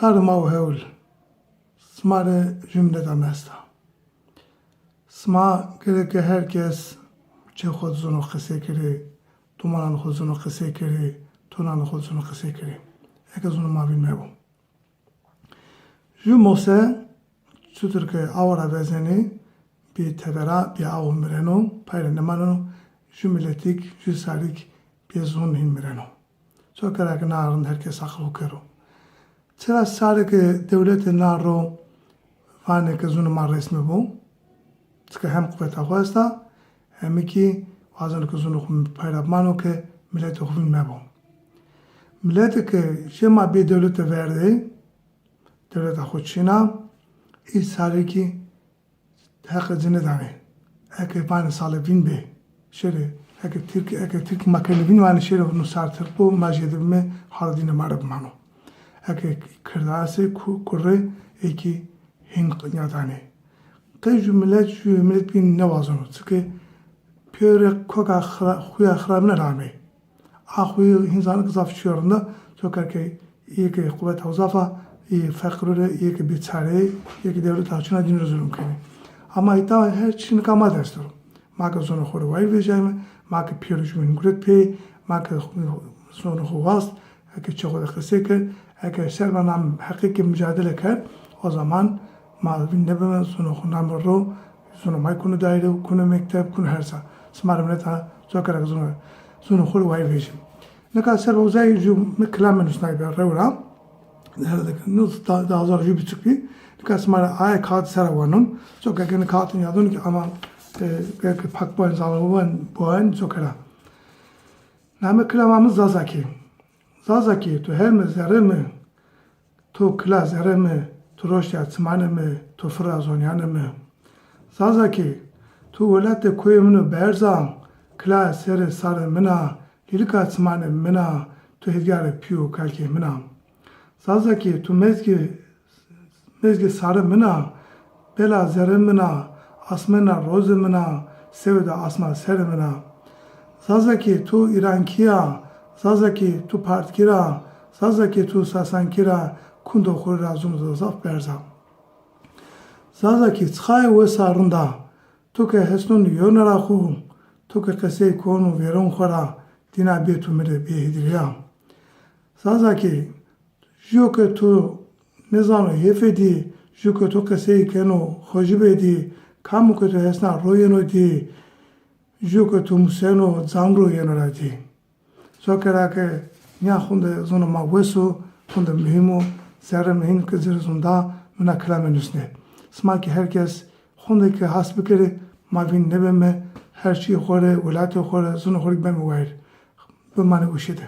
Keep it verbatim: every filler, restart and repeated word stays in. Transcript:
Sarê ma û hewl, sima rê jumleta mi esta. Sima gereke her kes çê xo de zono qesey kerê, domanan xo de zono qesey kerê, tonan xo de zono qesey kerê. Eke zono ma vîn mebo. Ju mose çutir ke awa ra vezenê, bê tevera, bê awo mireno, pay ra nêmaneno, ju miletîk, ju sarîk bê zon hîn mireno. Çokera ke na rind her kes aqil xo kero. Çira sarê ke dewlete na ro vanê ke zonê ma resmî bo? Çike hem quweta xo esta, hemî kî wazeno ke zonê xo pay ra bimano ke miletê xo vîn mebo. Miletê ke jê ma bê dewlete verdê, dewleta xo çin a, î sarî kî heqê ci nêdanê. Eke vanê sale vîn bê, şêrê, eke tirk, eke tirk ma kenê vîn, vanê şêrê no sar tirk bo, ma jêde bimê, hal dîne ma rê bimano. Eke kird a se, ku-, kurd rê, ê kî hîn nîyadanê. Qey ju milet, ju milet bîn nêwazeno. Çike pêro rê koka xira-, xuya xirabine ra amê. A xuya hîn zanê ke zaf çîyo rind a, çokera ke îyê ke quweta xo zaf a, îyê feqîro rê, îyê ke bêçare yê, îyê ke dewleta xo çin a, dîne rê zulm kenê. Ama îta her çî nika ma dest ro. Ma ke zonê xo rê wayîr vejîyayme, ma ke pêro jumîn guret pê, ma ke zonê xo wast, eke çê xo de qesey kerd, eke ser ma nam heqî ke mucadele kerd, o zaman ma vîn nêbeme, zonê xo name ro, zonê ma kuno daîre, kuno mekteb, kuno her sa. Sima rê milet a, çokera ke zonê, zonê xo rê wayîr vejîme. Nika ser uzay ju mi kilame nusnayî be rew ra. Herhalde ke no da, da hezar ju buçuk bî. Nika sima rê aye kağıt sera wanon. Çokera ke nê kağıtî nîyadon kî ama, e, gereke pak boyen, zalix boyen, boyen çokera. Name kilama mi Zazakî. Zazakî, tu her mi, zerrê mi, tu kila zerrê mi, tu roştîya çimanê mi, tu firra zonîyanê mi. Zazakî, tu welatê koyê min o berz a, kila serê sarê min a, lîlika çimanê min a, tu hêdîyarê pî û kalkê min a. Zazakî, tu mezgê, mezgê sarê min a, bela zerrê min a, asmêna rozê min a, sewê de asma serê min a. Zazakî, tu îrankî ya, Zazakî, tu partkî ra, Zazakî, tu sasankî ra, kundo xo rê ra zon zaf berz a. Zazakî, çixayê wes a rind a, tu ke hesnon yewna ra xo, tu ke qesey kon û vêron xo ra, dîna bê tu mi rê bêhîdîrî ya. Zazakî, ju ke tu nêzano hêfê dî, ju ke tu qesey keno xojibê dî, kamo ke tu hesna ro yeno dî, ju ke tu museno can ro yeno ra dî. Çokera ke nîya xunde zonê ma wes o, xunde muhîm o, zerrê mi hîn ke ci rê zon da, mi na kilame nusnê. Sima kî her kes xunde ke has bikerê, ma vîn nêbeme, her çîyê xo rê, welatê xo rê, zonê xo rê beme wayîr. Bimanê weşî de.